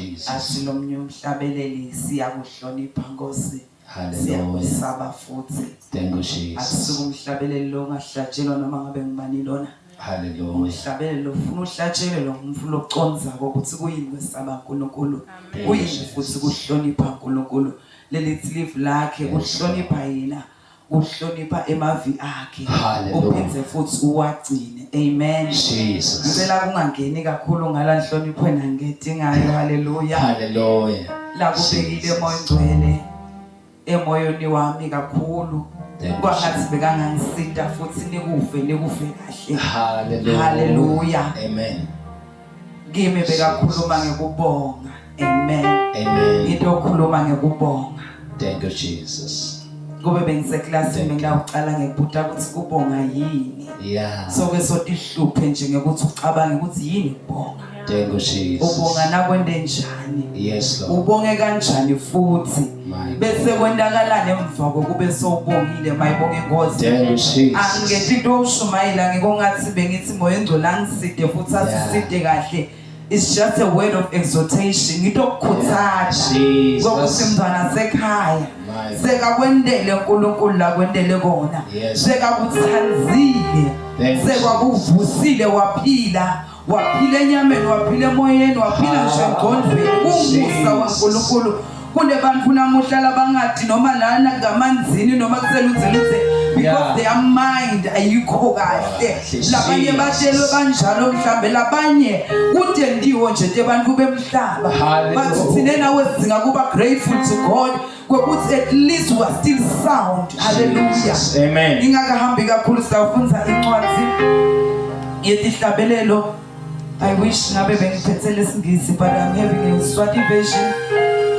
Jesus. Athi lomnye umhlabeleli siyakuhlonipha Nkosi. Hallelujah. Siyakusaba futhi. Thank you, Jesus. Akusuke umhlabeleli lo ongahlatshelwa noma ngabe ngubani lona. Hallelujah. Umhlabeleli ufuna uhlatshelelwa ngumfula ocondzako ukuthi kuyini kwesaba uNkulunkulu. Thank you, Kuyini Jesus. futhi kuhlonipha uNkulunkulu. Lelithi live lakhe kuhlonipha yena. Kuhlonipha emavi akhe. Hallelujah. Uphindze futhi uwagcine. Amen. Jesus. Ngicela kungangeni kakhulu ngala nhloniphweni angidingayo. Hallelujah. Hallelujah. La kubekile Jesus. emoya ongcwele emoyeni wami kakhulu. Thank you, Kwangathi bekangangisita futhi nikuve nikuve kahle. Hallelujah. Hallelujah. Amen. Kimi bekakhuluma ngekubonga. Amen. Amen. Into okhuluma ngekubonga. Thank you, Jesus. Kube bengiseklasini Thank you. bengawucala ngekubuta ukuthi kubonga yini. Yeah. Soke sotihluphe nje ngekuthi ucabange ukuthi yini kubonga. Thank you, Jesus. Ubonga nakwente njani? Yes, Lord. Ubonge kanjani futhi? My God. Bese kwendakalani emva kokube sowubongile mayibonge inkosi. Thank you, Jesus. Angingethi into ushumayela ngikongathi bengithi moya engcwele angiside futhi asiside kahle. It's just a word of exhortation. Ngitokukhuthaza. Jesus. Kokuthi mntwana sekhaya. My God. Sekakwendele uNkulunkulu la kwendele kona. Yes. Sekakuthanzile. Thank you, Sekwakuvusile waphila. Waphila enyameni, waphila emoyeni, waphila ngisho engqondweni. Kungumusa waNkulunkulu. Kunebantu namuhla labangadi noma lana ngamanzini noma kuseludzeludze because Yeah. their mind ayikho kahle. Kahle, Labanye Jesus. batshelwe kanjalo mhlambe labanye kudendiwo nje tebantu bemhlaba. Hallelujah. But thina nawe sidinga kuba grateful to God kwekuthi at least we are still sound. Hallelujah. Jesus. Amen. Ngingakahambi kakhulu sitawufundza incwadi yetihlabelelo. I wish ngabe bengiphethe lesingisi but I'm having a Swati version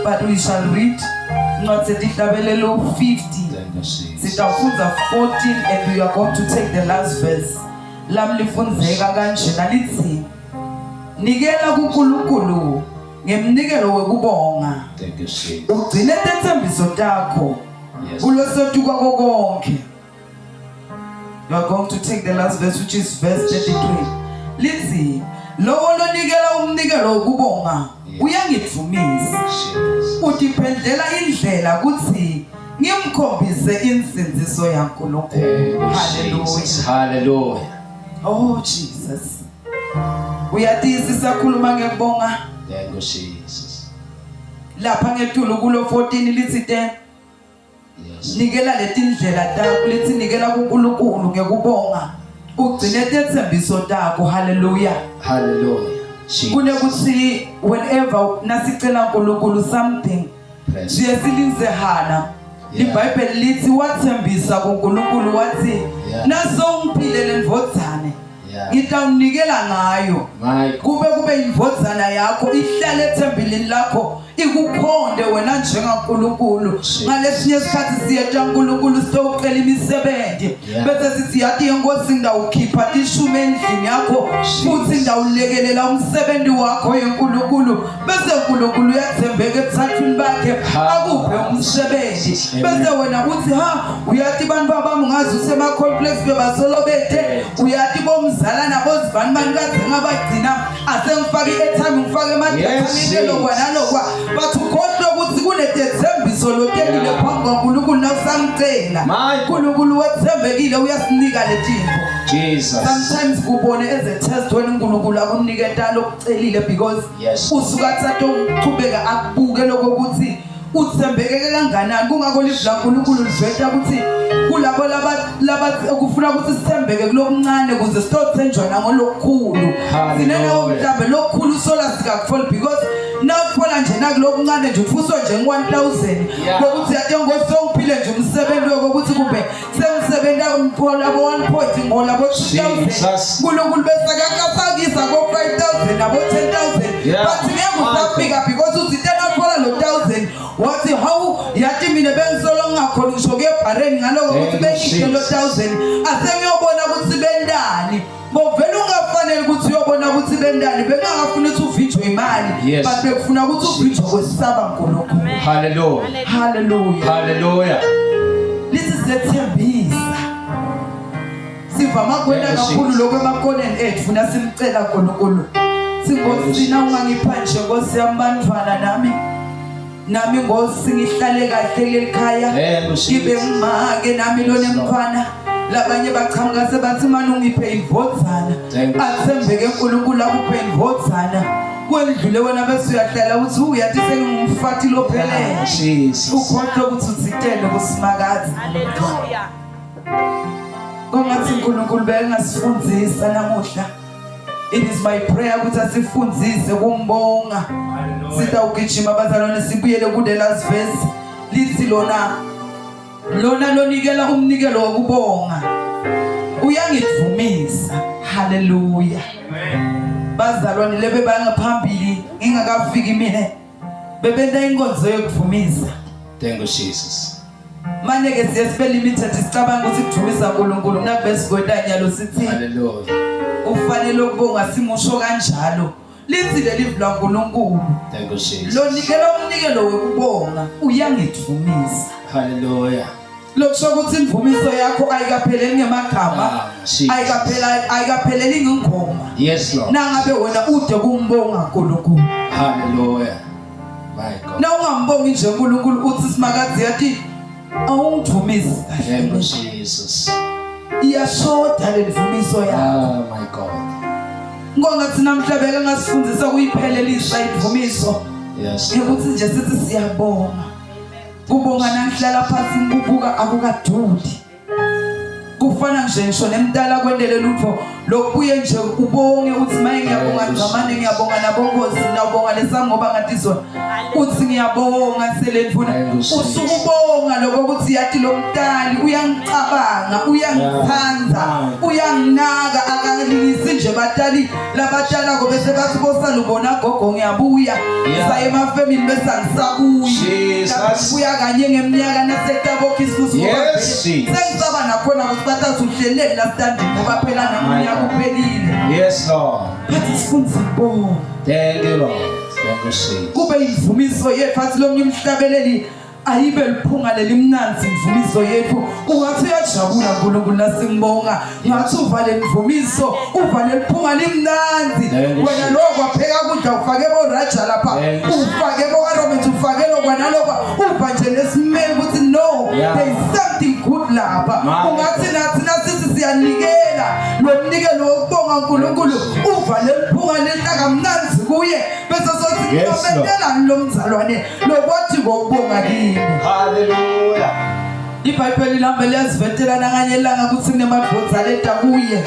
but we shall read incwadi yetihlabelelo 50. Thank you, Jesus. Sitawufundza 14 and we are going to take the last verse. Lami lifundzeka kanjena lithi Nikela kuNkulunkulu ngemnikelo wekubonga. Thank you, Jesus. Ugcine tetsembiso takho. Yes. Kulosotuka konke. You are going to take the last verse which is verse 33. Lithi lowo lonikela umnikelo wokubonga Yes. uyangidumisa. Jesus. Utiphendlela indlela kuthi ngimkhombise insindziso yaNkulunkulu. Thank you, Hallelujah. Jesus. Hallelujah. Oh Jesus. Uyatisi sakhuluma ngekubonga Thank you, Jesus. lapha ngetulu kulo 14 lithi te Yes. nikela letindlela takho lithi nikela kuNkulunkulu ngekubonga ugcine tetsembiso takho haleluya Hallelujah. Jesus. kunekuthi whenever nasicela uNkulunkulu something Praise. siye silinze hana Yeah. iBhayibheli lithi wathembisa kuNkulunkulu wathi Yeah. nasowungiphile lendvodzane Yeah. ngitawunikela ngayo My God. kube kube indvodzana yakho ihlale ethempelini lakho ikukhonde wena njengaNkulunkulu Jesus. ngalesinye isikhathi siyeta uNkulunkulu sitocela imisebenzi Yeah. bese sithi yathi inkosi ngidawukhipha tishumi endlini yakho futhi ngidawulekelela umsebenzi wakho yeNkulunkulu bese uNkulunkulu uyathembeka ebuthathwini bakhe akuphe umsebenzi Amen. bese wena uthi ha uyathi bantu babami ungazi usema-complex bebasolo bethe uyathi bomzala nabozibani bani kaze ngabagcina asengifake i-airtime ngifake Yes, emadatha lokwa nalokwa but ukhohlwe ukuthi kunetethembiso lotelile Yeah. phambi kwaNkulunkulu nawusamcela My God. uNkulunkulu wethembekile uyasinika letinto Jesus. sometimes kubone as a test when uNkulunkulu akuniketa lokucelile because Yes. usuka athathe ukuchubeka akubuke lokokuthi uthembekeke kanganani kungakho livi laNkulunkulu liveta ukuthi kulabo laba laba kufuna ukuthi sithembeke kulokuncane kuze sitothenjwa nangolokukhulu Hallelujah. thina nawo mhlambe lokukhulu sola sikakutholi because nakuthola nje nakulokuncane nje ufuswe nje ngu-1000 Yeah. kokuthi yate ngosongiphile nje umsebenzi wokuthi kumbe sengisebenza ngihola bo-1 point ngihola bo-2000 Jesus. uNkulunkulu bese akakafakisa ko-5000 nabo-10000 Yeah. but ngeke usafika because uthi into engathola lo 1000 wathi hawu yathi mina bengisolo ngingakhona ngisho kuye ebhareni ngaloko ukuthi Thank you, bengidle lo Jesus. 1000 asengiyobona ukuthi bendani bovele ungafanele ukuthi uyobona ukuthi bendani bengangafuni ukuthi uvinjwe imali Yes. but bekufuna ukuthi uvinjwe kwesaba uNkulunkulu Hallelujah. haleluya Hallelujah. lithi sethembisa sivama kwenta Thank you, kakhulu Jesus. lokho emakoneni ethu nasimcela uNkulunkulu. Sinkosi na ungangipha nje Nkosi yami bantfwana nami nami Nkosi ngihlale kahle kuleli khaya ngibe ngimake nami lonemntfwana labanye bachamuka sebathi mani ungiphe indvodzana athembeke uNkulunkulu akuphe indvodzana kwendlule wena bese uyahlala uthi uyathi sengingumfati lophelele ukhohlwe ukuthi uthitele kusimakadze Hallelujah. Kwangathi uNkulunkulu bekangasifundisa namuhla. It is my prayer ukuthi asifundzise kumbonga. Sitawugijima bazalwane sibuyele ku the last verse. Lithi lona lona lonikela umnikelo wokubonga uyangidvumisa. Hallelujah. Bazalwane lebe bangaphambili ngingakafiki mina bebenta inkonzo yokudvumisa. Thank you Jesus. Manje ke siye sibe limited sicabanga ukuthi kudumisa uNkulunkulu nakube sikwenta nyalo sithi Hallelujah. Ufanele ukubonga simusho kanjalo. Lithi leli livi laNkulunkulu. Thank you Jesus. Lonikela umnikelo wekubonga uyangidumisa. Hallelujah. Lokusho ukuthi imvumiso yakho ayikapheleli ngemagama. Ah, Jesus. Ayikaphela ayikapheleli ngengoma. Yes Lord. Nangabe wena ude kumbonga uNkulunkulu. Hallelujah. My God. Na ungambongi nje uNkulunkulu uthi simakadze yathi awungidumisi Thank you kahle. Jesus. Iyashoda le mvumiso yakho. Ah my God. Ngonga thina namhla beke ngasifundisa kuyiphelelisa imvumiso. Yes. Ngekuthi nje sithi siyabonga. Kubonga nangihlala phansi ngikubuka akukaduli. Kufana nje ngisho nemntala kwendele lutho lokubuye nje ubonge uthi maye ngiyabonga Ngcamane ngiyabonga nabongozi ngiyabonga lesami ngoba ngathi zona uthi ngiyabonga selendvuna usuke ubonga lokho ukuthi yathi lo mntali uyangicabanga uyangithanda uyanginaka akangilinisi nje batali labatalako bese bathi bosalubona gogo ngiyabuya saye emafemini bese angisabuyi buya kanye ngeminyaka nasekutabo khisimusi ngoba Yes, vele Jesus. sengisaba nakhona ukuthi bathathe uhleleli la standini ngoba phela neminyaka uphelile Yes, Lord. bathi sifundise ukubonga Thank you, Lord. Thank you, Jesus. kube imvumiso yethu athi lomnye umhlabeleli ayibe liphunga lelimnanzi imvumiso yethu ungathi uyajabula uNkulunkulu nasimbonga ngathi uvale imvumiso uvale liphunga limnanzi wena lo kwapheka kudla ufake bo raja lapha ufake bo aromat ufake lokwa nalokwa uva nje lesimele ukuthi no there is something good lapha ungathi nathi nasithi siyanikela lo mnikelo wokubonga uNkulunkulu uvale liphunga lehlaka mnanzi kuye bese sothi kuyomentelani lo mzalwane lokwathi ngokubonga kini haleluya ibhayibheli lihamba liyazivetela nakanye ilanga ukuthi kunemadvodza aleta kuye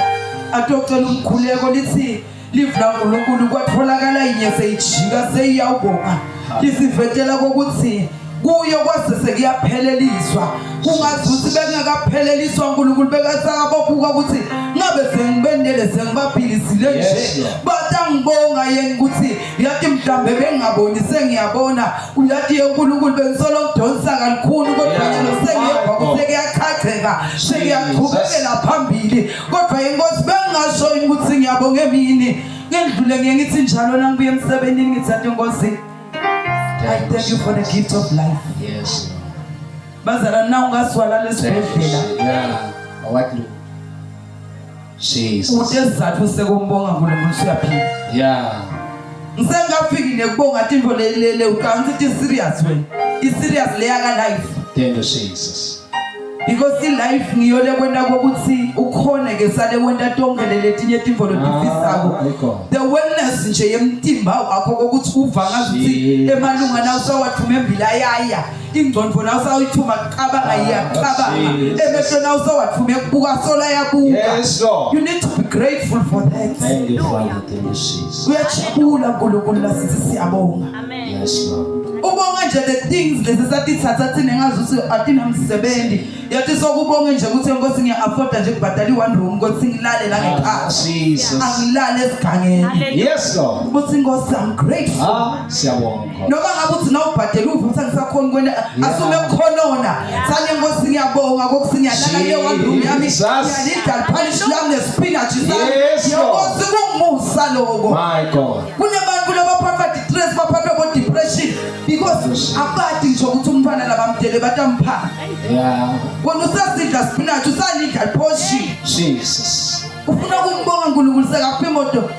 atocela umkhuleko lithi live laNkulunkulu kwatholakala yinye seyijika seyiyawubonga lisivetela kokuthi kuyo kwase sekuyapheleliswa kungathi ukuthi bekungakapheleliswa uNkulunkulu bekasakabobuka ukuthi ngabe sengibendele sengibaphilisile nje batangibonga yena ukuthi yathi mhlambe bengingaboni sengiyabona uyathi yenkulunkulu bengisolo ngidonsa kalukhulu kodwa nyalo sengiyeva ukuthi sekuyachacheka sekuyaqhubekela phambili kodwa inkosi bengingasho yini ukuthi ngiyabonga emini ngidlule ngiye ngithi njalo nangibuye emsebenzini ngithi athi inkosi I thank you for the gift of life. Yes. Bazalwane na ungazwala lesibhedlela. Yeah. What Jesus. Uthe sizathu sekumbonga uNkulunkulu usuyaphila. Yeah. Ngisengafiki nekubonga tintfo le le le ucabanga ukuthi serious wena. I serious leya ka life. Thank you Jesus. Because i life ngiyo lekwenta kokuthi ukhone ke sale wenta tonke letinye tintfo lotifisako. Ah, The wellness nje yemtimba wakho kokuthi uva ngazuthi emalunga nawo sawathume embili ayaya. Ingqondo nawo sawuyithuma kucabanga iyacabanga. Emehlo nawo sawathume kubuka sola yabuka. Yes Lord. You need to be grateful for that. Thank you Father. Thank you Jesus. Uyajabula uNkulunkulu lasithi siyabonga. Amen. Yes Lord. Ubonga nje the things lezi satithatha thina ngazi ukuthi atinamsebenzi. Yathi sokubonga nje ukuthi inkosi ngiya afforda nje kubhadala i-one room ukuthi ngilale la ngekhaya. Ah, Jesus. Angilale esigangeni. Yes Lord. Ukuthi inkosi I'm grateful. Ah, siyabonga. Noma ngabe uthi nawubhadela uve ukuthi angisakhoni kwena asume kukhonona. Sanye inkosi ngiyabonga kokuthi ngiyalala kuyo one room yami. Jesus. Ngiyalidla liphalishi lami nespinach sami. Yes, Lord. Inkosi kungumusa lokho. My God. Kunabantu labaphathwa distress baphathwa bo depression because abadi ngisho ukuthi umntwana labamdele batampha. Yeah. Wena usasidla spinach usalidla liphoshiwe. Jesus. Ufuna ukumbonga uNkulunkulu sekapha imoto.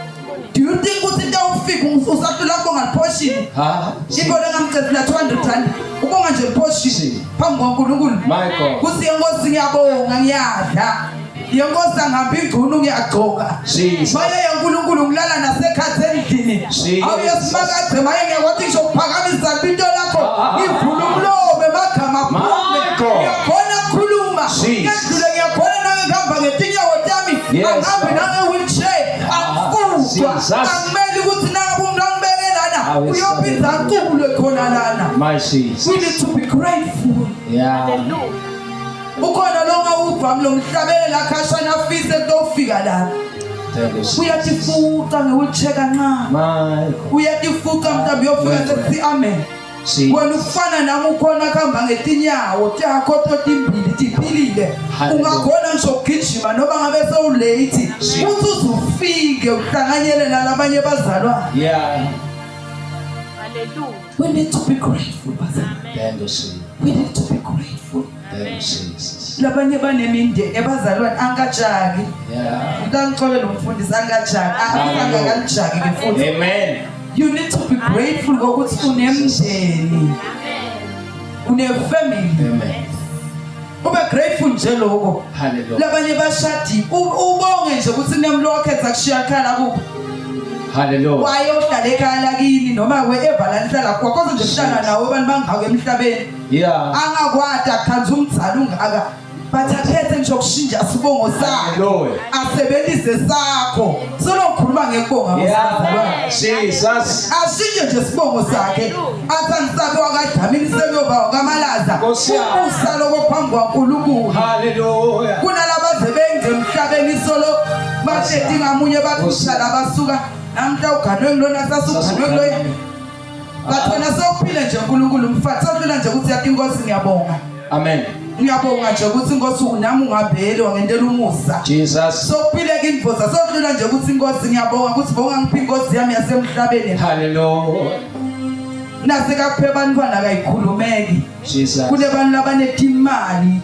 Do you think ukuthi into ufika usahlula kubonga liportion? Ha. Into lengamcedzela 200 rand ubonga nje liportion Si. phambi kwaNkulunkulu. My God. Kuthi yenkosi ngiyabonga ngiyadla. Yenkosi angihambi ingcunu ngiyagcoka. Jesus. Maye yaNkulunkulu ngilala nasekhathi endlini. Jesus. Awuyesimakadze maye ngiyakwathi ngisho ukuphakamisa into lakho Ah. ngivula umlomo emagama My aphume. God. Ngiyakhona ukukhuluma. Jesus. Ngiyadlula ngiyakhona nangihamba ngetinyawo tami. Yes, Angihambi Lord. nange-wheelchair. Angifutwa. Jesus. Angimeli ukuthi nangabe umuntu angibeke lana Awe, uyophinda aculwe khona lana. My Jesus. We need to be grateful. Yeah. Ukhona lo ongawuvami lo mhlabeleli akhashana afise kutofika lana. Thank you. Jesus. Uyatifuca nge-wheelchair kancane. My God. Uyatifuca mhlawumbe uyofika sekuthi amen. Jesus. Wena ufana nami ukhona kuhamba ngetinyawo takho totimbili tiphilile. Hallelujah. Ungakhona ngisho ukugijima noma ngabe sewulate uthi uzufike uhlanganyele nalabanye bazalwane. Yeah. Hallelujah. We need to be grateful bazalwane. Thank you, Jesus. We need to be grateful. Thank you, Jesus. Labanye banemindeni ebazalwane angajaki. Yeah. Ngicela umfundisi angajaki. Hallelujah. Angajaki ke futhi. Amen. You need to be grateful ngokuthi unemndeni. Une family. Amen. Ube grateful nje lokho. Hallelujah. Labanye bashadi ubonge nje ukuthi nemlo wakhetha kushiya khala kuphi. Hallelujah. Wayohlala ekhaya lakini noma wherever la nihlala khona kodwa nje kuhlala nawe abantu bangaka emhlabeni. Yeah. Angakwata akhanza umdzala ungaka. But akhethe ngisho kushintsha sibongo sakhe. Hallelujah. Asebenzise sakho. Solokhuluma ngekubonga Yeah. Jesus. ashintshe nje sibongo sakhe athi angisabe wakadlamini sekuyoba wakamalaza Nkosi yami. umusa loko phambi kwaNkulunkulu Hallelujah. kunalabaze benze emhlabeni isolo bahleti ngamunye bathusha labasuka namhla uganwe ngilona sasuganwe kuloya but wena sewuphile nje uNkulunkulu mfati sewuphila nje ukuthi yathi inkosi ngiyabonga Amen. ngiyabonga nje ukuthi inkosi nami ungabheli wangentela umusa Jesus. sokuphile kinvoza sodlula nje ukuthi inkosi ngiyabonga ukuthi bonga ngiphi inkosi yami yasemhlabeni Hallelujah. nasekakuphe abantwana kayikhulumeki Jesus. kunebantu labanetimali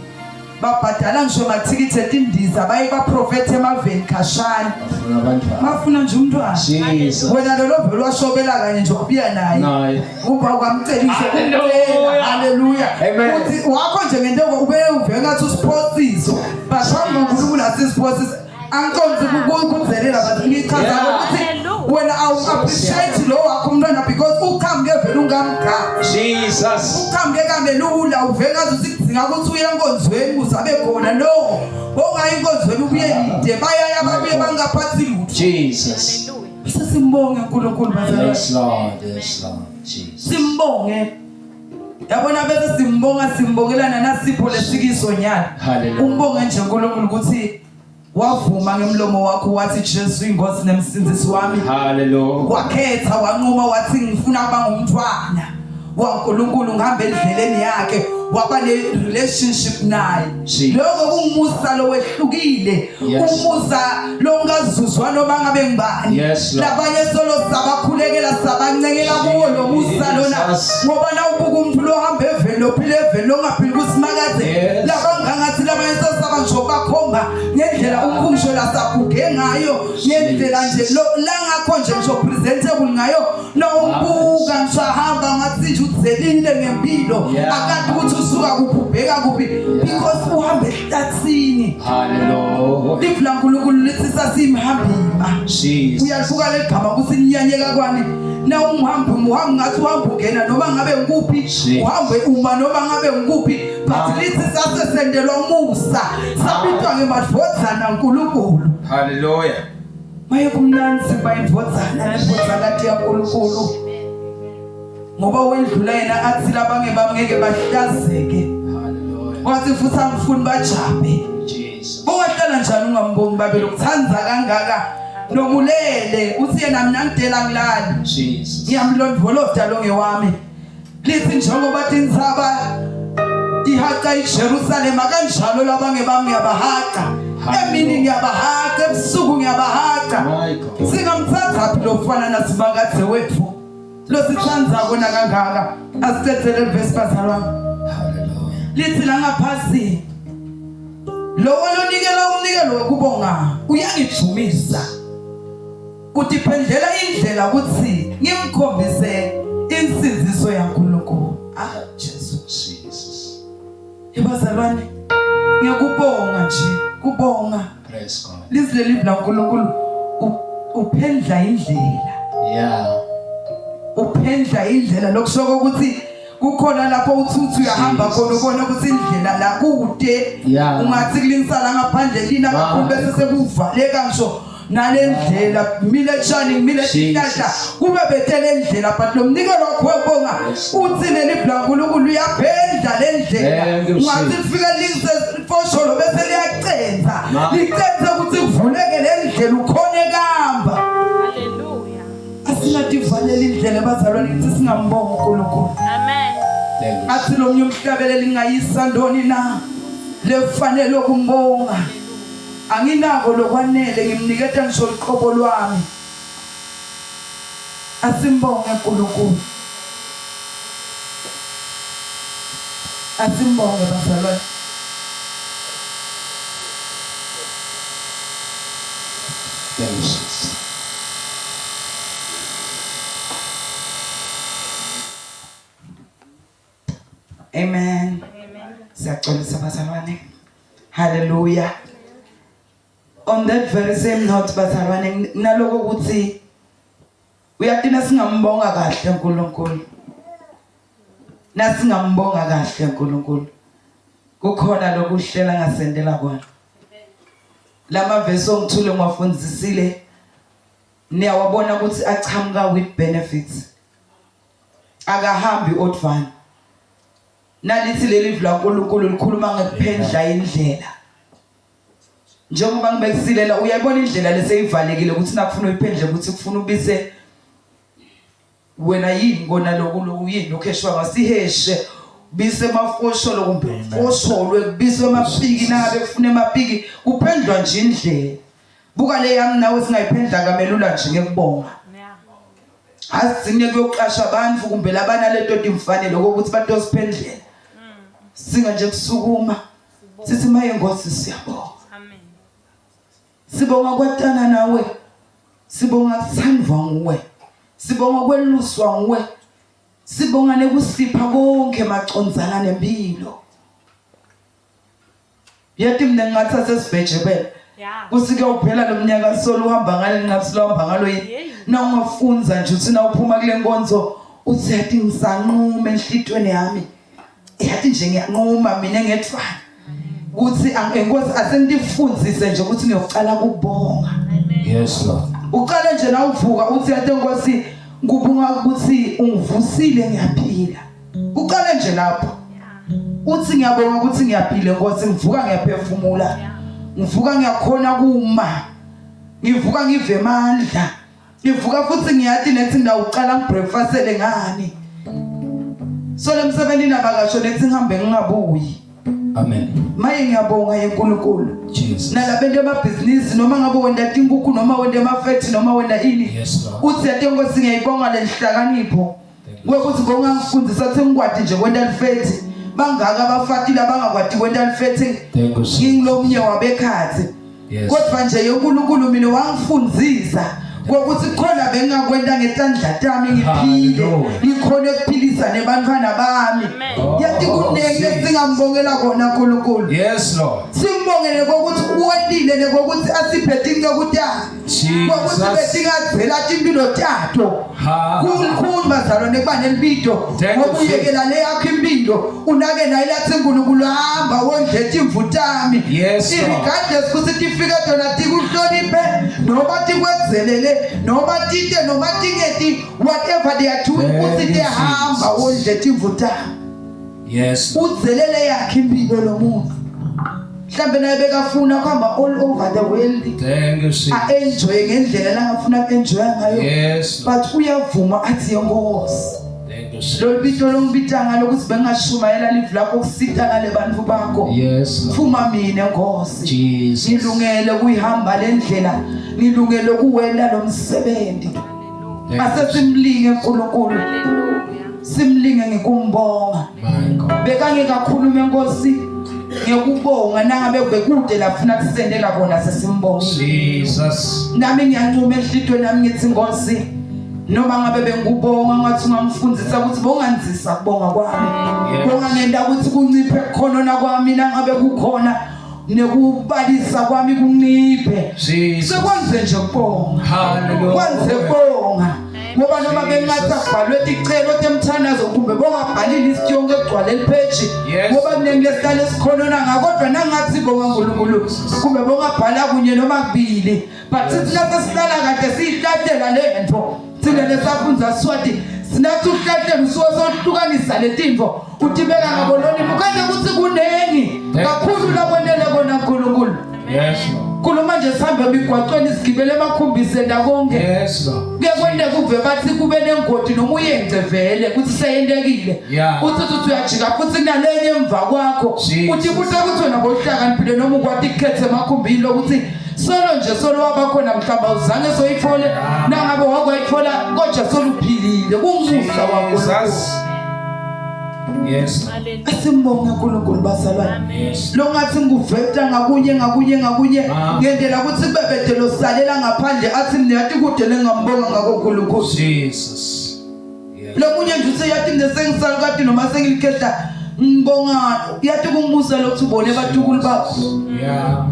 babhadala ngisho mathikithi etindiza baye baprofethe emaveni khashane Bafuna abantwana. bafuna nje umntwana Jesus. wena lolo vele washobela kanye nje wabuya naye Naye. uba kwamcela ngisho Hallelujah. haleluya Amen. uthi wakho nje ngento ube uve ngathi usiphosiso but phambi koNkulunkulu asisiphosiso angiconzi kudzelela but ngichaza Yeah. ukuthi wena awu-appreciate lo wakho umntwana because uqhamuke vele ungamgadi Jesus. uqhamuke kamelula uve ngathi usikudzinga ukuthi uye enkonzweni ukuze abe khona no ongayi enkonzweni ubuye lide bayaya babuye bangaphathi lutho Jesus. sesimbonge uNkulunkulu bazalwane Yes, Lord. Yes, Lord. Jesus. simbonge yabona bese simbonga simbongelana nasipho lesikiso nyana Hallelujah. umbonge nje uNkulunkulu ukuthi wavuma ngemlomo wakho wathi Jesu inkosi nemsindisi wami Hallelujah. wakhetha wanquma wathi ngifuna kuba ngumntwana waNkulunkulu ngihambe endleleni yakhe waba ne relationship naye Jesus. lokho kungumusa lowehlukile Yes. umusa longazuzwa noma ngabe ngibani Yes, Lord. labanye solo sabakhulekela sabancengela kuwo lo musa lona Jesus. ngoba nawubuka umuntu lohamba eveni lophila eveni longaphili kusimakadze Yes. labangangathi labanye solo saba ngisho bakhomba ngendlela umkhumsho lasaguge ngayo ngendlela nje langakho nje ngisho presentable ngayo nawumbuka ngisho ahamba ngathi nje udzelile ngempilo Yeah. akati ukuthi usuka kuphi ubheka kuphi because uhamba ehlathini Hallelujah. live laNkulunkulu lithi sasimhambima Jesus. uyalibuka leli gama ukuthi linyanyeka kwani na umhambi uhamba ngathi uhamba ungena noma ngabe ngikuphi Jesus. uhambe uma noma ngabe ngikuphi but Ah. lithi sasesendelwa umusa sabitwa ngemadvodzana uNkulunkulu Hallelujah. maye kumnandzi kuba indvodzana nendvodzakati yaNkulunkulu ngoba wendlula yena athi labange bamngeke bahlazeke Hallelujah. wathi futhi angifuni bajabe Jesus. ungahlala njani ungambongi babe lokuthanda kangaka nomulele uthi yena mina ngidela ngilali Jesus. ngiyamlondvolota lo ngewami lithi njengoba tintsaba tihaca iJerusalema kanjalo labange bami ngiyabahaca emini ngiyabahaca ebusuku ngiyabahaca My God. singamthatha phi lofana nasibakadze wethu losithandzako kona kangaka asicedzele livesi bazalwane Hallelujah. lithi la ngaphasi lowo lonikela umnikelo wokubonga uyangijumisa Utiphendlela indlela ukuthi ngimkhombise insindziso yaNkulunkulu. Ah Jesu. Jesus. Ebazalwane ngiyakubonga nje kubonga. Praise God. Lizwi leli laNkulunkulu uphendla indlela. Yeah. Uphendla indlela lokusho ukuthi kukhona lapho uthuthu uyahamba khona ubona ukuthi indlela la kude ungathi kulinsala ngaphandle lina kakhulu bese sekuvaleka ngisho nalendlela kumile tshani kumile tihlahla kube betele ndlela but lo mnikelo wakho webonga uthi leli blankulunkulu uyaphendla le ndlela ungathi lifike lise fosholo bese liyacenza licenze ukuthi kuvuleke le ndlela ukhone kamba Hallelujah. Asingativaleli indlela bazalwane ukuthi singambonga uNkulunkulu. Amen. Thank you. Athi lo mnye umhlabeleli ngayisa ntoni na lefanele ukumbonga. Anginako lokwanele ngimniketa ngisho luqobo lwami. Asimbonge uNkulunkulu. Asimbonge bazalwane. Thank you, Jesus. Amen. Siyaxolisa bazalwane. Hallelujah. On that very same note bazalwane naloko ukuthi uyatina singambonga kahle uNkulunkulu. Nasingambonga kahle uNkulunkulu. Kukhona lokuhlela ngasendela kona. Lamavesi ongithule ngiwafundisile niyawabona ukuthi achamuka with benefits. Akahambi odvana. Nalithi leli vla uNkulunkulu likhuluma ngekuphendla indlela. Njengoba ngibekisilela uyayibona indlela leseyivalekile ukuthi nakufuna uyiphendle ukuthi kufuna ubise wena yini kona lokhu lokhu yini lokhu eshwa ngasiheshe bise emafosholo kumbe fosholwe kubiswe emapiki nangabe kufuna emapiki kuphendlwa nje indlela buka le yami nawe singayiphendla kamelula nje ngekubonga asigcine kuyoqasha abantu kumbe labanaleto timfanelo kokuthi batosiphendlela singa nje kusukuma sithi maye Nkosi siyabonga Amen. Sibonga kwatana nawe. Sibonga kuthandwa nguwe. Sibonga kweluswa nguwe. Sibonga nekusipha konke macondzana nempilo. Yeti mina ngingathi sesibhejebele. Yeah. Kuthi kuyawuphela lo mnyaka solo uhamba ngale nqabusi lohamba ngalo yini. Yeyi. Na ungafunza nje uthi na uphuma kule nkonzo uthi yathi ngisanquma enhlitweni yami. Yathi nje ngiyanquma mina ngedvwana. Kuthi enkosi asengifundzise nje ukuthi ngiyocala ukubonga. Yes, Lord. Uqale nje na uvuka uthi yathi enkosi ngubonga ukuthi ungivusile ngiyaphila. Uqale nje lapho. Uthi ngiyabonga ukuthi ngiyaphila Nkosi ngivuka ngiyaphefumula. Ngivuka ngiyakhona kuma. Ngivuka ngive amandla. Ngivuka futhi ngiyathi nethi ngawuqala ngibreakfastele ngani. So lemsebenzini abakasho nethi ngihambe ngingabuyi. Amen. Maye ngiyabonga yeNkulunkulu. Jesus. Nalabento emabhizinisi noma ngabe wenda tinkukhu noma wenda emafethi noma wenda ini. Yes, Lord. Uthi yathi Nkosi ngiyayibonga lenhlakanipho. Thank you. Kwekuthi bongangifundisa ukuthi ngikwati nje kwenta lifethi. Bangaka abafatile abangakwati kwenta lifethi. Thank you. Jesus. Ngingilomnye wabekhathi. Yes. Kodwa nje yoNkulunkulu mina wangifundzisa kokuthi khona bengakwenta ngetandla tami ngiphile Hallelujah. ngikhone ukuphilisa nebantwana bami Amen. yathi kunengi esingambongela kona uNkulunkulu Yes, Lord. simbongele kokuthi uwentile nekokuthi asiphe tinceku takhe kokuthi Jesus. betingadzela timpilo tato Ha. kukhulu bazalwane kuba nelibito Thank you, ngoba uyekela le yakho impilo unake naye lathi uNkulunkulu hamba wondle timvu tami Yes, Lord. regardless ukuthi tifike tona tikuhloniphe noma tikwedzelele noma tite noma tingeti whatever they are doing Thank uthi you, tihamba Jesus. wondle timvu tami Yes. udzelele yakhe impilo lo muntu mhlambe naye bekafuna kuhamba all over the world Thank you, Jesus. a-enjoye ngendlela langafuna ku-enjoya ngayo Yes. Lord. but uyavuma athi yenkosi Thank you, Jesus. lolu bito longibita ngalo ukuthi bengingashumayela live lakho kusita ngale bantu bakho Yes. Lord. phuma mina nkosi Jesus. ngilungele kuyihamba le ndlela ngilungele kuwela lo msebenzi Thank you, asesimlinge uNkulunkulu Hallelujah. simlinge ngikumbonga My God. bekangeke akhulume nkosi Ngiyakubonga nangabe bekude lafuna kusendela kona sesimbongile. Jesus. Nami ngiyancuma enhlitweni nami ngithi Nkosi noma ngabe bengikubonga ngathi ungangifundisa ukuthi bonganzisa kubonga kwami. Yes. Bongangenda ukuthi kunciphe kukhonona kwami nangabe kukhona nekubalisa kwami kunciphe. Jesus. Sekwenze nje kubonga. Hallelujah. Kwenze kubonga. Ngoba noma bengathi akubhalwe ticelo temthandazo kumbe bongabhalile list yonke egcwale lipheji Yes. ngoba kuningi lesihlale sikhonona ngako kodwa nangathi bonga uNkulunkulu kumbe bongabhala kunye noma kubili but sithi lapho sihlala kahle siyihlahlela lento thina lesafundza Swati sinathi uhlahlela usuke sohlukanisa letinto utibeka ngaboloni mukanje ukuthi kunengi kakhulu labonele kona uNkulunkulu Yes, Lord. khuluma nje sihambe emigwaqweni sigibele emakhumbiseni nakonke Yes, Lord. kuye kwenteka uve bathi kube nengodi noma uyence vele kuthi seyentekile Yeah. uthi uthi uyajika futhi kunalenye emva kwakho Jesus. uthi kuthi ukuthi wena bohlakaniphile noma ukwati kukhetha emakhumbini lokuthi solo nje solo wabakhona mhlawumbe awuzange soyithole nangabe wakwayithola kodwa soluphilile kumusa wakho Jesus. Yes. Lord. Hallelujah. asimbonge uNkulunkulu bazalwane Amen. Yes. lo ngathi ngikuveta ngakunye ngakunye ngakunye Ah. ngendlela ukuthi kube bede losalela ngaphandle athi mina yathi kude lengambonga ngako uNkulunkulu Jesus. Yes. lo munye nje uthe yathi mina sengisalukati noma sengilikhehla ngibonga yathi kungibuza lokhu ubone batukulu bakho Yeah.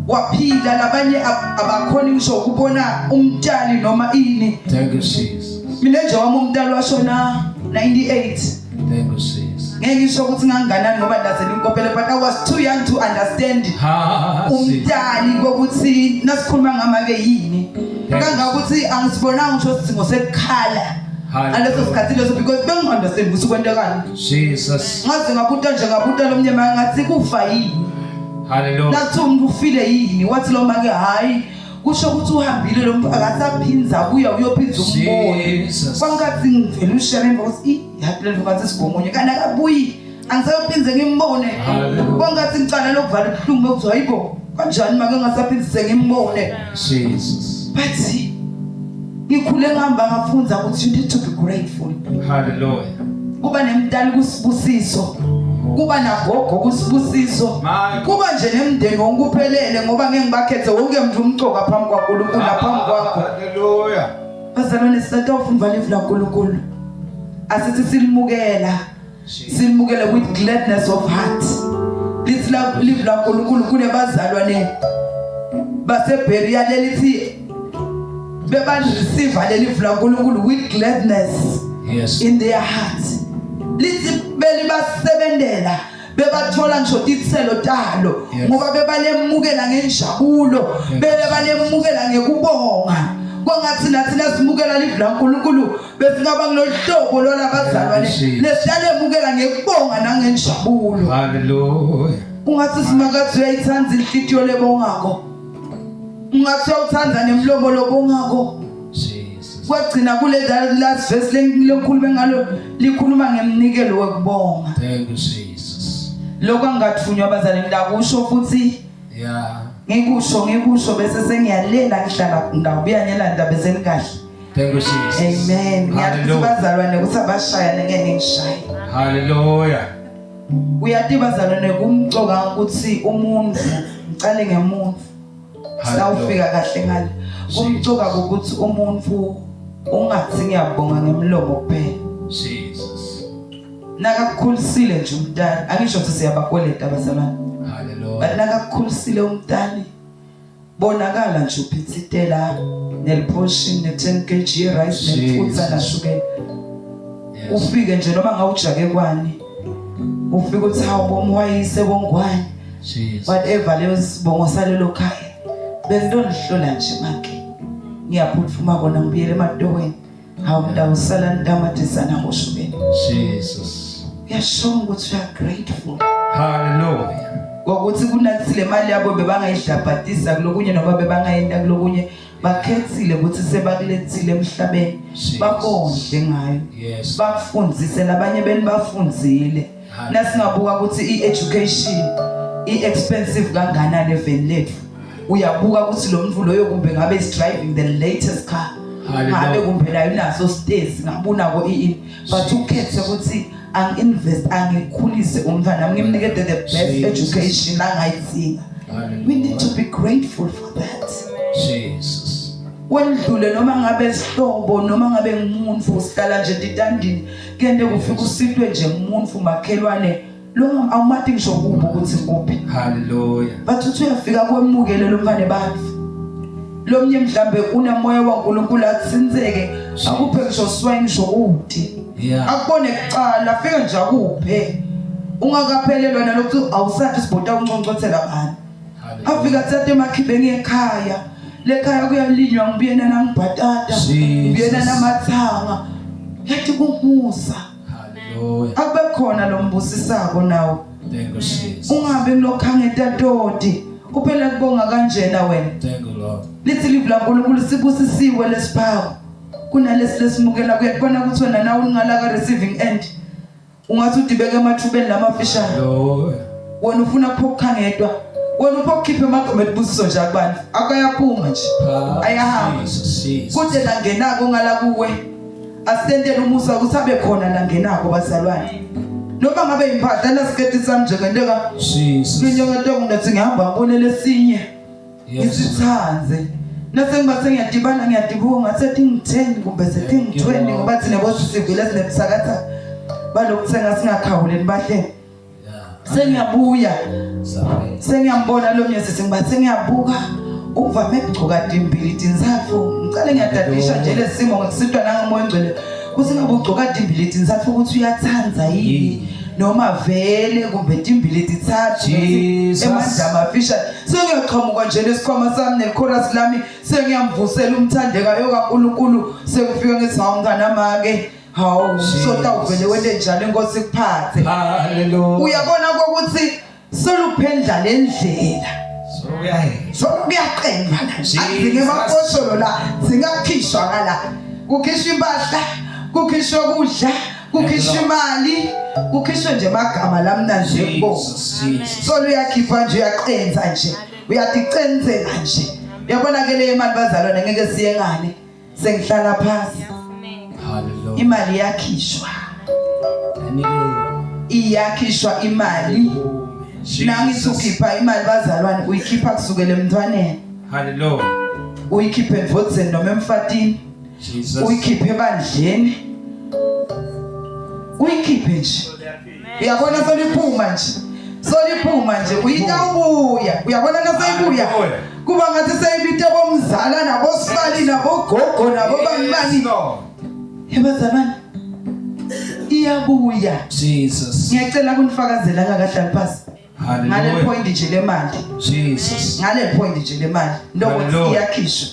waphila labanye abakhoni ngisho ukubona umtali noma ini Thank you, Jesus. mina nje wami umtali washona 98 Thank you, Jesus. ngeke ngisho ukuthi nganginganani ngoba ndazela inkopele but I was too young to understand Ha, Jesus. umtali kokuthi nasikhuluma ngamake yini kangakuthi angisibonanga ngisho isidingo sekukhala Hallelujah. ngaleso sikhathi leso because bengi-understand ukuthi kwentekani Jesus. ngaze ngabuta nje ngabuta lo mnye make ngathi kufa yini Hallelujah. nathi umuntu ufile yini wathi lo make hhayi kusho ukuthi uhambile lo muntu akasaphinza kuya uyophinza umbone Jesus. kwangathi ngivele ushele emva ukuthi i yathi le nto ngathi sigomunye kanti akabuyi angisayophinze ngimbone Hallelujah. kwangathi ngicala lokuvala ubuhlungu bokuthi hayibo kanjani make ngasaphinzise ngimbone Jesus. but ngikhule ngihamba ngafunza ukuthi you need to be grateful Hallelujah. kuba nemntali kusibusiso kuba nagogo kusibusiso My kuba nje nemndeni wonke uphelele ngoba ngeke ngibakhethe wonke umuntu umcoka phambi kwaNkulunkulu naphambi kwakho Hallelujah. bazalwane sisatofundwa livi laNkulunkulu asithi silimukela silimukele with gladness of heart lithi livi laNkulunkulu kunebazalwane baseBeria lelithi bebareceive leli livi laNkulunkulu with gladness Yes. in their hearts lithi belibasebenzela bebathola ngisho titselo talo Yes. ngoba bebalemukela ngenjabulo Yes. bebalemukela ngekubonga kwangathi nathi nasimukela livi laNkulunkulu besingaba kulohlobo lwalabazalwane Yes. lesiyalemukela ngekubonga nangenjabulo Hallelujah. ungathi simakathi uyayithanda inhlitiyo lebongako ungathi uyawuthanda nemlomo lobongako Jesus. kwagcina kule last verse lengikhulume ngalo likhuluma ngemnikelo wekubonga Thank you, Jesus. lokho angathunywa abazali ngilakusho futhi Yeah. ngikusho ngikusho bese sengiyalela ngihlala ngawubuya nyelanda bese nikahle Thank you, Jesus. amen ngiyathi Hallelujah. bazalwane ukuthi abashayane ngeke ngishaye Hallelujah. uyathi bazalwane kumcoka ukuthi umuntu ngicale ngemuntu sawufika kahle ngale kumcoka ukuthi umuntu ungathi ngiyabonga ngemlomo kuphela Jesus. nakakukhulisile nje umntana angisho ukuthi siyabakweleta abazalwane Hallelujah. but nakakukhulisile umntana bonakala nje uphithitela neliportion ne-10 kg rice nefutha Jesus. nashukela Yes. ufike nje noma ngawujake kwani ufike uthi hawu bomwayise bongwani Jesus. whatever leyo sibongo salelo khaya bengilonihlola nje make ngiyaphuthuma kona ngibuyele ematoweni hawu mntawusala ntamatisa nangoshukela Jesus. uyasho ukuthi you are grateful Hallelujah. ngokuthi kunathi le mali yabo bebangayidlabhatisa kulokunye noma bebangayenda kulokunye bakhethile ukuthi sebakulethile emhlabeni Jesus. bakondle ngayo Yes. bakufundzise labanye beni bafundzile Hallelujah. nasingabuka ukuthi i-education i-expensive kanganani eveni lethu uyabuka ukuthi lo muntu loyo kumbe ngabe is driving the latest car Ngabe kumbe nayo unaso sitezi ngabe unako ini but ukhethe ukuthi angi-invest angikhulise umntwana ngimnikete the best education angayidzinga. We need to be grateful for that. Jesus. Wendlule noma ngabe sihlobo noma ngabe ngumuntu sihlala nje titandini kuyente kufika usitwe nje ngumuntu makhelwane lo awumati ngisho kubo ukuthi kuphi. Hallelujah. But uthi uyafika kwemukele lo mfane bantu. Lomnye mhlambe unemoya waNkulunkulu atsintseke akuphe ngisho swine ngisho uti. Akubone kuqala afike nje akuphe. Ungakaphelelwa nalokhu awusathi sibhota unconcothela bani. Afika athathe emakhibeni ekhaya. Lekhaya kuyalinywa ngibuyena nangibhatata. Ngibuyena namathanga. Yathi kumusa. Hallelujah. Akube khona lo mbusisako nawo. Thank you Jesus. Ungabi kulokhangeta toti. Kuphela kubonga kanjena wena. Thank you Lord. Lithi livi laNkulunkulu sibusisiwe lesiphawu. Kunalesi lesimukela kuyakubona ukuthi wena nawe ungala ka receiving end. Ungathi udibeke emathubeni lamafishane. Hallelujah. Wena ufuna kuphokhangetwa. Wena upho kukhipha emagama ebusiso nje akubantu. Akayaphuma nje. Ayahamba. Jesus, Jesus. Kude langenako ngala kuwe. Asitentele umusa ukuthi abe khona langenako bazalwane. Noma ngabe impahla nasiketi sami nje ngenteka Jesus. nginyoketoko ngathi ngihamba ngibone lesinye. Yes. Ngisithandze. Nase ngiba sengiyadibana ngiyadibuka ngathi setingi-10 kumbe setingi-20 ngoba thina bosisivile sinebuthakathaka balokuthenga singakhawuleni bahle. Yeah. Sengiyabuya Sorry. sengiyambona lo mnyezi sengiba sengiyabuka uvame kugcoka timbili tintsatfu ngicale ngiyadadisha nje lesimo ngekusitwa nangomoya ongcwele kuthi ngabe ugcoka timbili tintsatfu ukuthi uyatsandza yini noma vele kumbe timbili titsatfu Jesus. emandla amafisha sengiyaqhamuka nje lesikhwama sami nelichorus lami sengiyamvusela umthandekayo kaNkulunkulu sekufika ngithi hawu mnganamake hawu sota uvele wente njalo inkosi kuphathe Hallelujah. uyabona kokuthi soluphendla lendlela So uyahe. solukuyaqemba la Jesus. adzinge emafosholo la zingakhishwa ngala kukhishwa impahla kukhishwa ukudla kukhishwa imali kukhishwe nje amagama lamnandi ekubonga Jesus, Jesus. soluyakhipha nje uyaqenza nje uyaticenzela nje uyabona ke le imali bazalwane ngeke siye ngale sengihlala phasi Hallelujah. imali iyakhishwa Hallelujah. iyakhishwa imali nangithi ukhipha imali bazalwane uyikhipha kusukela emntwaneni Hallelujah. uyikhiphe endvodzeni noma emfatini Jesus. uyikhiphe ebandleni uyikhiphe nje uyabona seliphuma nje soliphuma nje uyitawubuya uyabona naseyibuya Hallelujah. kuba ngathi seyibite bomzala nabosibali nabogogo nabobani bani Yes, Lord. ebazalwane iyabuya Jesus. ngiyacela kunifakazela ngakahlali phasi ngale Hallelujah. point nje lemali Jesus. ngale point nje lemali ndokuthi Hallelujah. iyakhishwa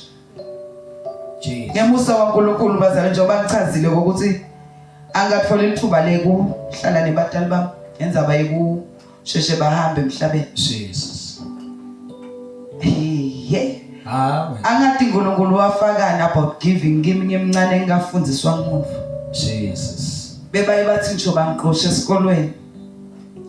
Jesus. ngemusa waNkulunkulu bazalwane njengoba ngichazile ukuthi angathola ithuba lekuhlala nebatali bami ngendzaba yekusheshe bahambe emhlabeni Jesus. hey Amen. angathi uNkulunkulu wafakana about giving kimi ngimncane ngingafundiswa ngumuntu Jesus. bebaye bathi ngisho bangiqoshe esikolweni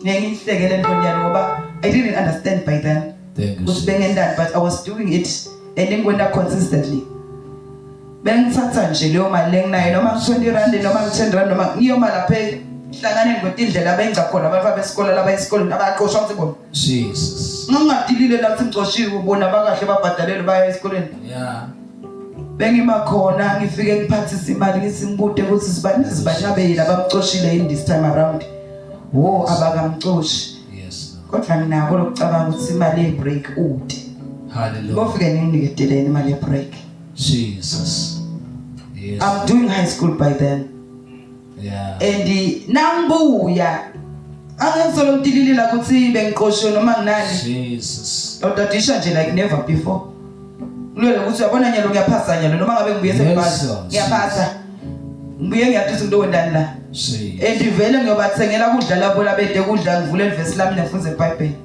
ngeke ngihleke le nto nyalo ngoba I didn't understand by then Thank you. ukuthi bengendani but I was doing it and ngikwenta consistently bengithatha nje leyo mali lenginayo noma ngu-20 rand noma ngu-10 rand noma ngiyoma lapha ehlanganeni kwetindlela benza khona abantu besikole laba esikoleni abaqoshwa ngithi bona Jesus. ngingadilile lathi ngicoshiwe bona bakahle babhadalele baya esikoleni Yeah. bengima khona ngifike ngiphathise imali ngithi ngibude ukuthi sibani sibani abeyila abamcoshile in this time around wo abakamcoshi Yes. Lord. kodwa nginako lokucabanga ukuthi imali ye-break ude Hallelujah. kofike nginiketeleni imali ye-break Jesus. Yes. I'm doing high school by then Yeah. and nangibuya angisolo ngitililila ukuthi bengiqoshiwe noma nginani Jesus. utadisha nje like never before ngilwele ukuthi uyabona nyalo ngiyaphasa nyalo noma ngabe ngibuye Yes, sengibhala Lord. ngiyaphasa ngibuye ngiyadisa into wendani la Jesus. and vele ngiyobathengela kudla labo labede kudla ngivule livesi lami ngifunze iBhayibheli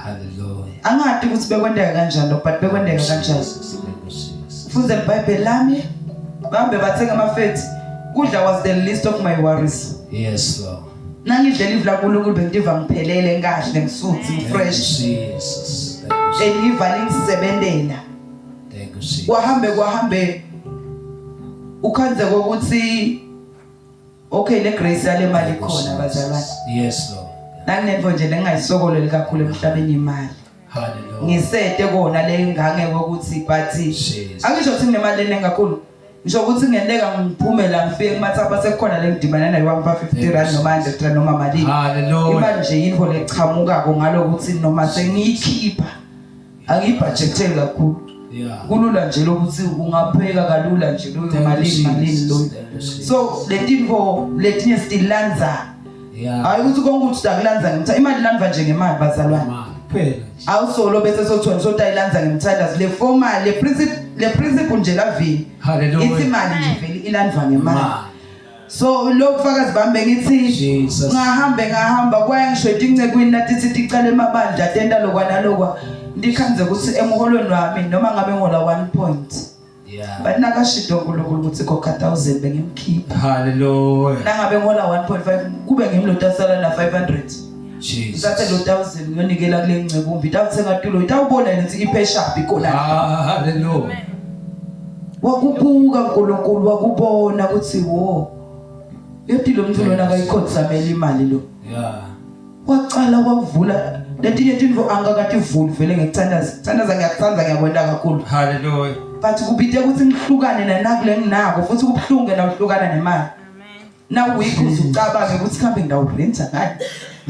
Hallelujah. angadi ukuthi bekwenteka kanjani lokho but bekwenteka kanjani Jesus. Thank you, Jesus. funze iBhayibheli lami bahambe bathenga amafethi kudla was the least of my worries Yes, Lord. nangidlela ivula kuNkulunkulu bengitiva ngiphelele ngikahle ngisuthi Thank you, ngifresh Jesus. Thank you, and ivale ngisebentela Thank you, Jesus. kwahambe kwahambe Ukhandze ukuthi okay le grace yale mali ikhona bazalwane. Yes Lord. Nanginento nje lengayisokoleli kakhulu emhlabeni imali. Hallelujah. Ngisete kona le ngange ukuthi but Jesus. angisho ukuthi nginemali eningi kakhulu. Ngisho ukuthi ngenteka ngiphume la ngifike kumathapha sekukhona le ngidibana nayo wangipha 50 rand noma 100 rand noma malini. Hallelujah. Imali nje yinto lechamukako ngalokuthi noma sengiyikhipha angiyibhajektheli kakhulu. Yeah. Kulula nje lokuthi ungapheka kalula nje loyo Thank you, malini malini Jesus. loyo. Thank you, Jesus. So letinto letinye sitilandza. Yeah. Hayi ukuthi konke ukuthi utakulandza ngemtha imali ilandwa nje ngemali bazalwane. Ma, kuphela nje. Awusolo bese sothiwa sotayilandza ngemthandazo le formal le principle le principle nje lavini. Hallelujah. Ithi imali nje vele ilandwa ngemali. Ma. So lokufakazi bami bengithi Jesus. ngahambe ngahamba kwaya ngisho etincekwini natithi ticale emabandla atenta lokwa nalokwa ndikhanze ukuthi emholweni wami noma ngabe ngihola 1 point Yeah. but nakashido uNkulunkulu ukuthi khokha 1000 bengimkhipha Hallelujah. nangabe ngihola 1.5 kube ngimlotasala na 500 Jesus. ngithathe lo 1000 ngiyonikela kule ncekumbi itawuthenga tulo itawubona ukuthi iphesha ikhona Hallelujah. Wakubuka uNkulunkulu wakubona ukuthi wo yathi lo muntu lona akayikhothamela imali lo. Yeah. Waqala wavula letinye tintfo angakativuli vele ngekuthandaza. Thandaza ngiyakuthanda ngiyakwenda kakhulu. Hallelujah. But kubite ukuthi ngihlukane nanaku lenginako futhi kubuhlungu nawuhlukana nemali. Now week uzucabange ukuthi kambe ngidawurenta ngani?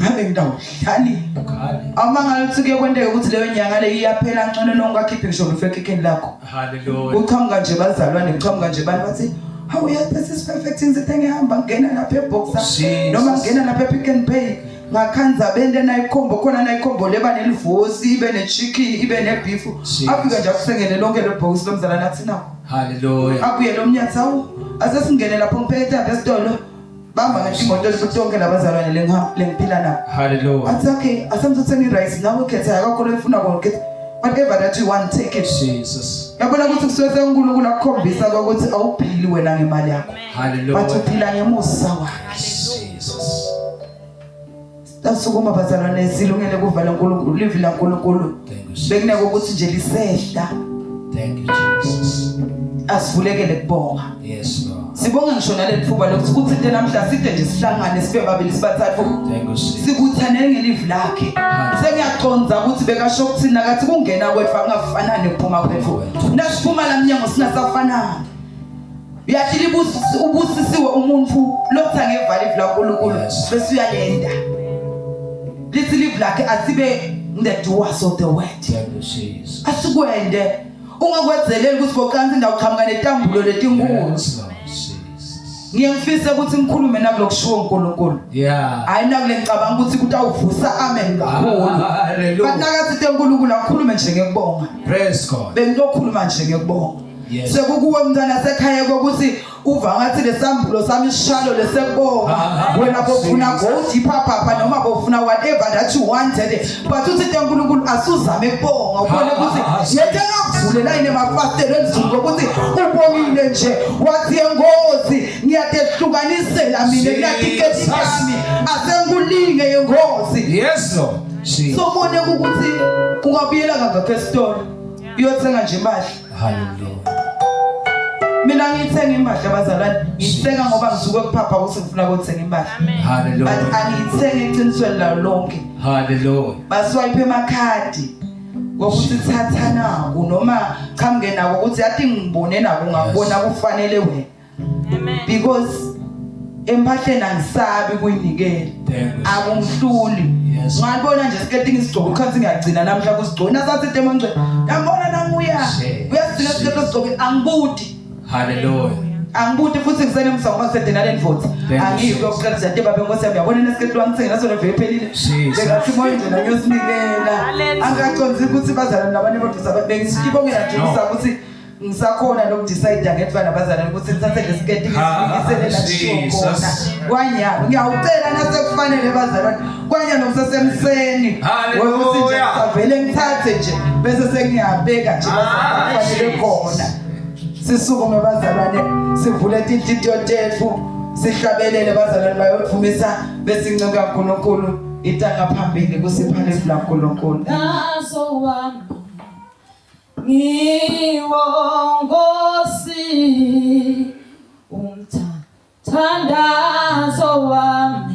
Ngabe ngidawudlali. Ukhale. Awumangala ukuthi kuye kwenteke ukuthi leyo nyanga le iyaphela ngcono nongakhiphi ngisho ngifekekeni lakho. Hallelujah. Kuqhamuka nje bazalwane kuqhamuka nje abantu bathi hawu yazi this is perfect ngithi ngihamba ngena lapha eboxer Jesus. noma ngena lapha epick and pay ngakhanza bente nayikhombo khona nayikhombo leba nelivosi ibe ne-chicken ibe ne-beef Jesus. afike nje akusengele lonke lo bhokisi lomzalwane athi nawo Hallelujah. abuye lo mnyathi awu asesingene lapho ngiphethe apha esitolo bamba ngisho imoto tonke labazalwane lengiphila nabo Hallelujah. athi okay asamthatheni i-rice nawe khetha akakho loyifuna kona khetha whatever that you want take it Jesus. yabona ukuthi kusuke sekuNkulunkulu akukhombisa ukuthi awuphili wena ngemali yakho but Hallelujah. uphila ngemusa wakhe Jesus. Sasukuma bazalwane silungele kuvala uNkulunkulu livi laNkulunkulu Thank you. Jesus. bekuneke ukuthi nje lisehla Thank you Jesus. asivulekele kubonga Yes Lord. sibonga ngisho naleli thuba lokuthi kuthinte namhla side nje sihlangane sibe babili sibathathu Thank you Jesus. sikuthanele ngelivi lakhe sengiyaconza ukuthi bekasho ukuthini nakathi kungena kwethu akungafanani nekuphuma kwethu nasiphuma la mnyango singasafanani uyathi ubusisiwe umuntu lokuthi angevali ivi laNkulunkulu Yes. bese uyalenda lithi livi lakhe asibe the doers of the word Thank you Jesus. asikwende ungakwenzeleli ukuthi boqansi ndawuqhamuka netambulo letinkulu Yes Lord Jesus. ngiye ngifise ukuthi ngikhulume nakulokushiwo uNkulunkulu Yeah. hayi nakule ngicabanga ukuthi kutawuvusa amen kakhulu but Hallelujah. nakathi uNkulunkulu akukhulume nje ngekubonga Praise God. bengilokhuluma nje ngekubonga Yes. sekukuwe mntwana sekhaya kokuthi uva ngathi lesambulo sami isishalo lesekubonga Ah, wena bofuna Jesus. go deeper papa noma bofuna whatever that you wanted but uthi uNkulunkulu asuzame kubonga ubone ukuthi Ah, yethe ngakuvulela yini emafasitelo elizulu ukuthi ubongile nje wathi yengozi ngiyatehlukanisela mina ngiyatiketi Jesus. yami asengikulinge yengozi Yes Lord. Jesus. sobone ukuthi ungabuyela kangakho esitolo uyothenga nje impahla Hallelujah. mina ngiyithenga impahla bazalwane ngiyithenga ngoba ngisuke kuphapha ukuthi ngifuna ukuthenga impahla but Hallelujah. angiyithengi eqinisweni layo lonke Hallelujah. baswipe emakhadi ngokuthi thatha naku noma qhamuke nako ukuthi yathi ngibone nako ungakubona kufanele wena Amen. because empahleni angisabi kuyinikela Thank you. akungihluli Yes. ngalibona nje siketi ngisigcoka ukhansi ngiyagcina namhla kusigcoka nasathi temangcwe yambona nanguya Shit. uyasigcina siketi osigcoke angibudi Hallelujah. angibudi futhi ngisenemsa ngoba ngisede nale ndvodza Thank you, angiyi Jesus. kuyokuqalisa nje babe nkosi yami yabona nesiketi wangithenga nasona vele phelile Jesus. bengathi moya nje nangiyosinikela Hallelujah. angaconzi ukuthi bazalwane nabanye bodwa bengibongela nje No. ukuthi ngisakhona lokudecide ngedwa nabazalwane ukuthi ngithathe lesiketi ngisifikisele la kushiwo khona Jesus. kwanyalo ngiyawucela nasekufanele bazalwane kwanyalo ngisesemseni Hallelujah. Wekuthi nje ngisavele ngithathe nje bese sengiyabeka nje bazalwane kufanele Jesus. khona sisukume bazalwane sivule tinhlitiyo tetfu sihlabelele bazalwane bayodvumisa besinceka uNkulunkulu itanga phambili kusipha livi laNkulunkulu Nazo wami ngiwongosi Thandazo wami.